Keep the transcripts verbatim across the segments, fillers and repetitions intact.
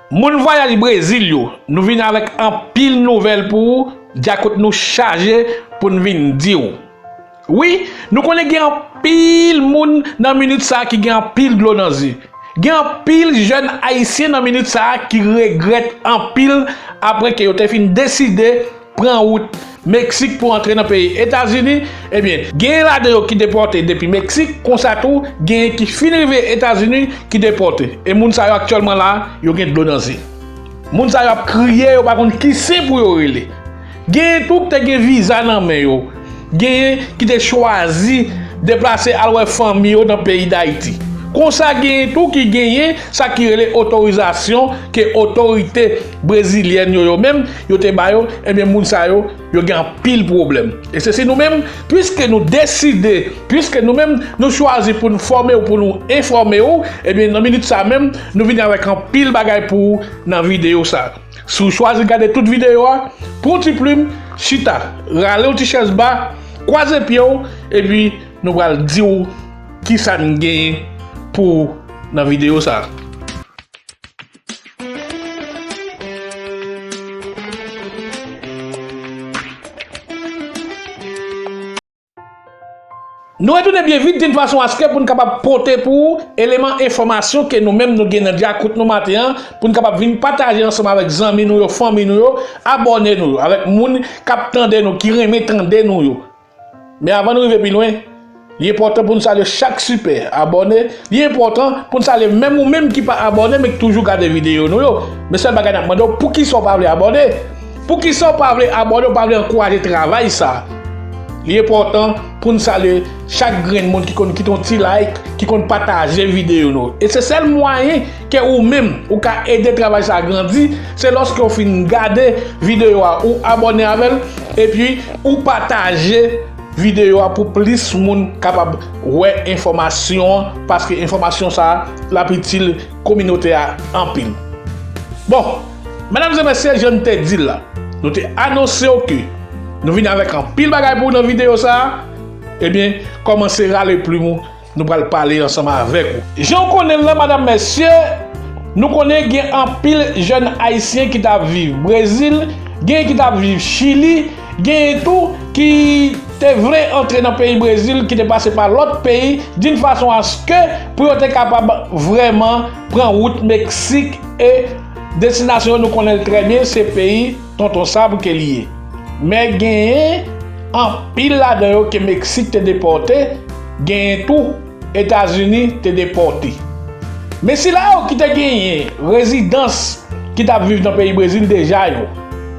Moun vwayaj Brezil yo, nou vin avèk anpil nouvèl pou ou, dyakout nou chaje pou n vin di w. Wi, nou konnen gen anpil moun nan minit sa a ki gen anpil dlo nan zye. Gen anpil jèn ayisyen nan minit sa a ki regrèt anpil apre ke yo te fin deside pran wout Meksik pou antre nan peyi Etazini, ebyen, genyen ladan yo ki depòte depi Meksik, konsa tou, genyen ki fin rive Etazini ki depòte. E moun sa yo aktyèlman la, yo gen dlo nan zye. Moun sa yo ap kriye, yo pa konn ki sen pou yo rele. Genyen tou ki te gen viza nan men yo. Genyen ki te chwazi deplase al wè fanmi yo nan peyi Dayiti. Konsa genyen tou ki genyen sa ki rele otorizasyon ke otorite brezilyèn yo, yo menm, yo te ba yo, ebyen moun sa yo, yo gen anpil pwoblèm. E se si nou menm, piske nou deside, piske nou menm, nou chwazi pou nou fòme w, pou nou enfòme w, ebyen nan minit sa menm, nou vini avèk anpil bagay pou ou nan videyo sa. Si w chwazi gade tout videyo a, pran yon ti plim, chita, rale yon ti chèz ba, kwaze pye w, epi nou pral di w kisa n genyen pou w nan videyo sa. Nou retounen byen vit, yon fason aske pou n kapab pote pou ou eleman enfòmasyon ke nou menm nou gen nan dyakout nou maten an, pou n kapab vin pataje ansanm avèk zanmi nou yo, fanmi nou yo, abòne nou yo, avèk moun k ap tande nou, ki renmen tande nou yo. Men avan nou rive pi lwen, li enpòtan pou n salye chak sipè abòne. Li enpòtan pou n salye menm ou menm ki pa abòne, men ki toujou gade videyo nou yo. Men sèl bagay n ap mande w, poukisa w pa vle abòne? Poukisa w pa vle abòne, w pa vle ankouraje travay sa? Li enpòtan pou n salye chak grenn moun ki konn kite yon ti like, ki konn pataje videyo nou. E se sèl mwayen ke ou menm, ou ka ede travay sa grandi, se lòske w fin gade videyo a, ou abòne avè l, epi ou pataje videyo a pou plis moun kapab wè enfòmasyon an, paske enfòmasyon sa a, l ap itil kominote a anpil. Bon, medam e mesye, jan n te di l la, nou te anonse w ke nou vin avèk anpil bagay pou w nan videyo sa a. Ebyen, kòmanse rale plim ou, nou pral pale ansanm avèk ou. Jan w konnen l la, medam, mesye, nou konnen gen anpil jèn ayisyen ki t ap viv Brezil, genyen ki t ap viv Chili, genyen tou ki te vle antre nan peyi Brezil, ki te pase pa lòt peyi, d'une façon à ce que pou yo te kapab vrèman pran wout Meksik, e destinasyon yo nou konnen l trè byen, se peyi Tonton Sab ke li ye. Men genyen anpil ladan yo ke Meksik te depòte, genyen tou Etazini te depòte. Men sila yo ki te genyen rezidans ki t ap viv nan peyi Brezil deja yo,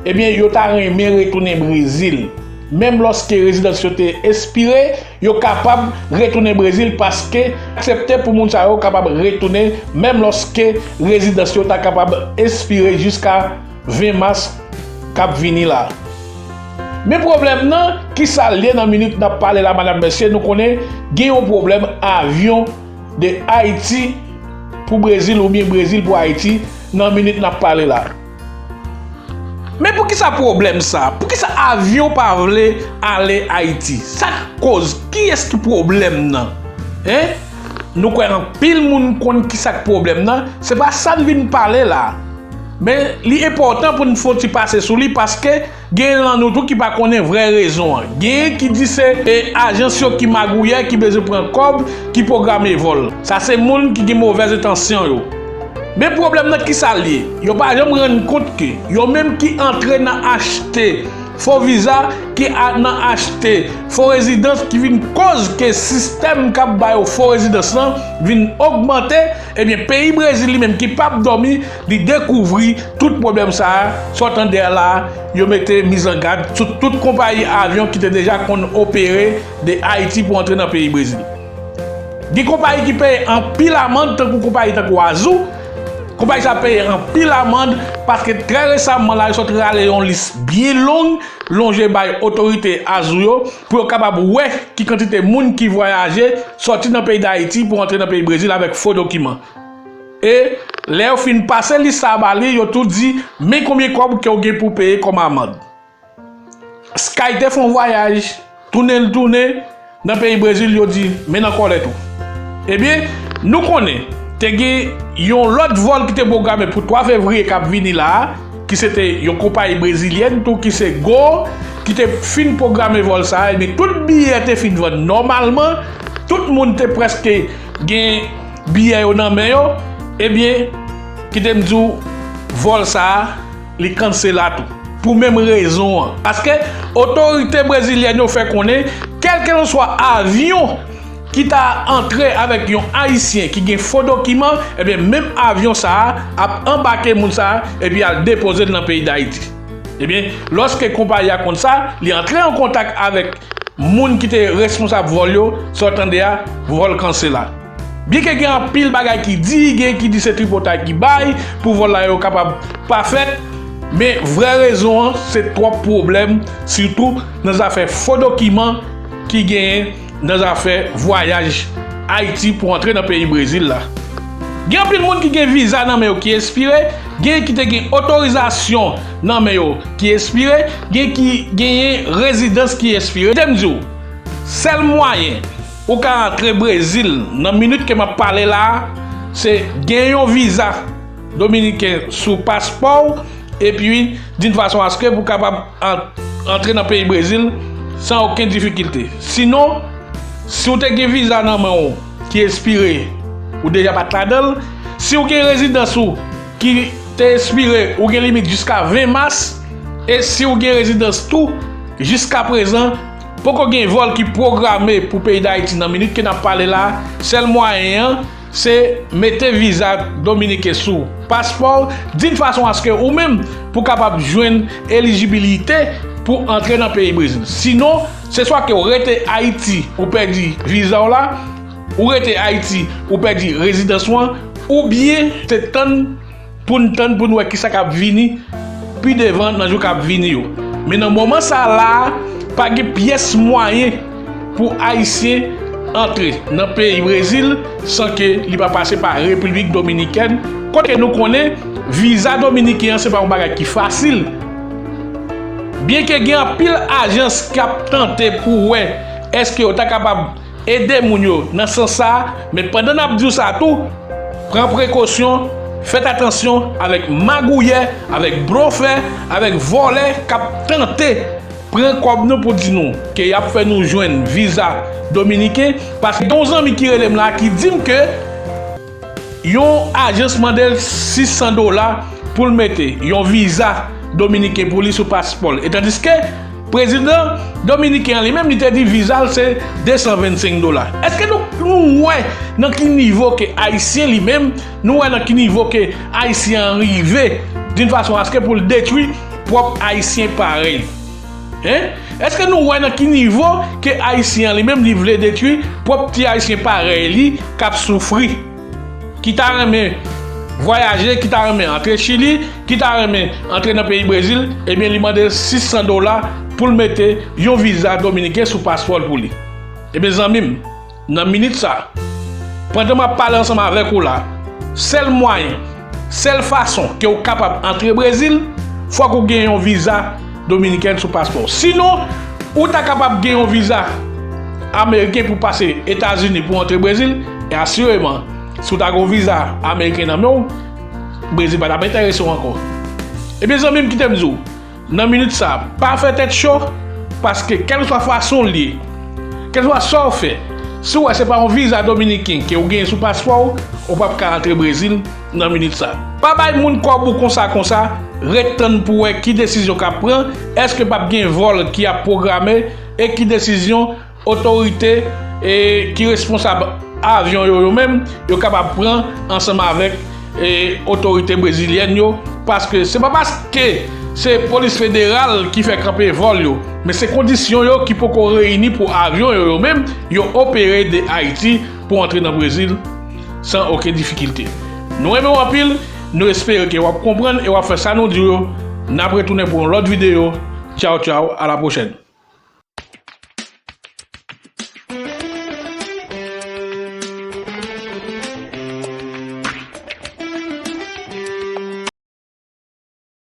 ebyen, yo ta renmen retounen Brezil. Menm lòske rezidans yo te espire, yo kapab retounen Brezil paske aksepte pou moun sa yo kapab retounen, menm lòske rezidans yo ta kapab espire jiska ven mas k ap vini la. Men pwoblèm nan, kisa l ye nan minit n ap pale la, medam, mesye, nou konnen gen yon pwoblèm avyon de Ayiti pou Brezil oubyen Brezil pou Ayiti nan minit n ap pale la. Men poukisa pwoblèm sa? Poukisa avyon pa vle ale Ayiti? Sa k koz? Kiyès ki pwoblèm nan? Hein? Nou kwè anpil moun konn kisa k pwoblèm nan. Se pa sa n vin pale la. Men li enpòtan pou n fè yon ti pase sou li paske gen nan nou tou ki pa konnen vrè rezon an. Genyen ki di se, e, ajans yo ki magouyè, ki bezwen pran kòb, ki pwograme vòl. Sa se moun ki gen movèz entansyon yo. Men pwoblèm nan kisa l ye? Yo pa janm rann kont ke yo menm ki antre nan achte fo viza, ki a, nan achte fo rezidans, ki vin koz ke sistèm k ap ba yo fo rezidans lan vin ogmante, ebyen, peyi Brezil li menm ki p ap dòmi, li dekouvri tout pwoblèm sa a. Sa w tande a la, yo mete mizangad sou tout konpayi avyon ki te deja konn opere de Ayiti pou antre nan peyi Brezil. Gen konpayi ki peye anpil amann, tankou konpayi tankou Azul. Konpayi sa peye anpil amann paske trè resaman la, yo sot rale yon lis byen long, lonje bay otorite Azul yo pou yo kapab wè ki kantite moun ki vwayaje sòti nan peyi Dayiti pou antre nan peyi Brezil avèk fo dokiman. E lè yo fin pase lis sa a ba li, yo tou di, men konbyen kòb ke w gen pou w peye kòm amann. Sky te fè yon vwayaj, tounen l tounen nan peyi Brezil, yo di, men nan kòlèt ou. Ebyen, nou konnen, Te gen yon lòt vòl ki te pwograme pou twa fevriye k ap vini la a, ki se te yon konpayi brezilyèn tou ki se Gol, ki te fin pwograme vòl sa a, ebyen tout biyè te fin vann nòmalman, tout moun te prèske gen biyè yo nan men yo, ebyen, kite m di w, vòl sa a, li kansela tou. Pou menm rezon an. Paske otorite brezilyèn yo fè konnen, kèlkeswa avyon ki ta antre avèk yon Ayisyen ki gen fo dokiman, ebyen, menm avyon sa a ap anbake moun sa a, epi al depoze l nan peyi Dayiti. Ebyen, lòske konpayi a konn sa, li antre an kontak avèk moun ki te responsab vòl yo, sa w tande a, vòl kansela. Byenke gen anpil bagay ki di, gen ki di se tripotay ki bay pou vòl la yo kapab pa fèt, men vrè rezon an se twòp pwoblèm, sitou nan zafè fo dokiman ki genyen nan zafè vwayaj Ayiti pou antre nan peyi Brezil la. Gen anpil moun ki gen viza nan men yo ki ekspire, gen ki te gen otorizasyon nan men yo ki ekspire, gen ki genyen rezidans ki ekspire. Kite m di w, sèl mwayen ou ka antre Brezil nan minit ke m ap pale la a, se gen yon viza dominiken sou paspò w, epi d'une façon à ce que pou kapab an-, antre nan peyi Brezil san okenn difikilte. Sinon, si w te gen viza nan men w ki ekspire, ou deja pa t ladan l. Si w gen rezidans ou ki te ekspire, ou gen limit jiska ven mas. E si w gen rezidans tou, jiskaprezan, poko gen vòl ki pwograme pou peyi Dayiti nan minit ke n ap pale la. Sèl mwayen an, se mete viza dominiken sou paspò w, d'une façon à ce que ou menm, pou kapab jwenn elijibilite pou antre nan peyi Brezil. Sinon, se swa ke w rete Ayiti, ou pèdi viza w la, ou rete Ayiti, ou pèdi rezidans ou an, oubyen se tann pou n tann pou n wè kisa k ap vini pi devan nan jou k ap vini yo. Men nan moman sa a la a, pa gen pyès mwayen pou Ayisyen antre nan peyi Brezil san ke li pa pase pa Repiblik Dominikèn, kote nou konnen viza dominiken an se pa yon bagay ki fasil. Byenke gen anpil ajans k ap tante pou wè èske yo ta kapab ede moun yo nan sans sa a, men pandan n ap di w sa tou, pran prekosyon, fèt atansyon avèk magouyè, avèk blofè, avèk vòlè k ap tante pran kòb nou pou di nou ke y ap fè nou jwenn viza dominiken, paske gen yon zanmi ki rele m la ki di m ke yon ajans mande l sis san dola pou l mete yon viza dominiken pou li sou paspò l. E tandiske prezidan dominiken an li menm, li te di viza l se de san vennsenk dola. Èske nou, nou wè nan ki nivo ke Ayisyen li menm, nou wè nan ki nivo ke Ayisyen an rive, d'une façon à ce que pou l detwi pwòp Ayisyen parèy li? Hein? Èske nou wè nan ki nivo ke Ayisyen an li menm li vle detwi pwòp ti Ayisyen parèy li k ap soufri, ki ta renmen vwayaje, ki ta renmen antre Chili, ki ta renmen antre nan peyi Brezil, ebyen, li mande sis san dola pou l mete yon viza dominiken sou paspò l pou li. Ebyen, zanmi m, nan minit sa, pandan m ap pale ansanm avèk ou la, sèl mwayen, sèl fason ke w kapab antre Brezil, fòk ou gen yon viza dominiken sou paspò w. Sinon, ou ta kapab gen yon viza ameriken pou pase Etazini pou antre Brezil, e asireman, si w ta gen yon viza ameriken nan men w, Brezil pa t ap enterese w ankò. Ebyen, zanmi m, kite m di w, nan minit sa, pa fè tèt cho, paske kèlkeswa fason l ye, kèlkeswa sa w fè, si w wè se pa yon viza dominiken ke w genyen sou paspò w, ou p ap ka antre Brezil nan minit sa. Pa bay moun kòb ou konsa konsa, ret tann pou wè ki desizyon k ap pran, èske p ap gen vòl ki ap pwograme, e ki desizyon otorite, e, ki responsab avyon yo, yo menm, yo kapab pran ansanm avèk, e, otorite brezilyèn yo, paske se pa paske se polis federal ki fè kanpe vòl yo, men se kondisyon yo ki poko reyini pou avyon yo, yo menm, yo opere de Ayiti pou antre nan Brezil san okenn difikilte. Nou renmen w anpil, nou espere ke w ap konprann e w ap fè sa nou di w yo. N ap retounen pou yon lòt videyo. Tchaw, tchaw, a la pwochèn.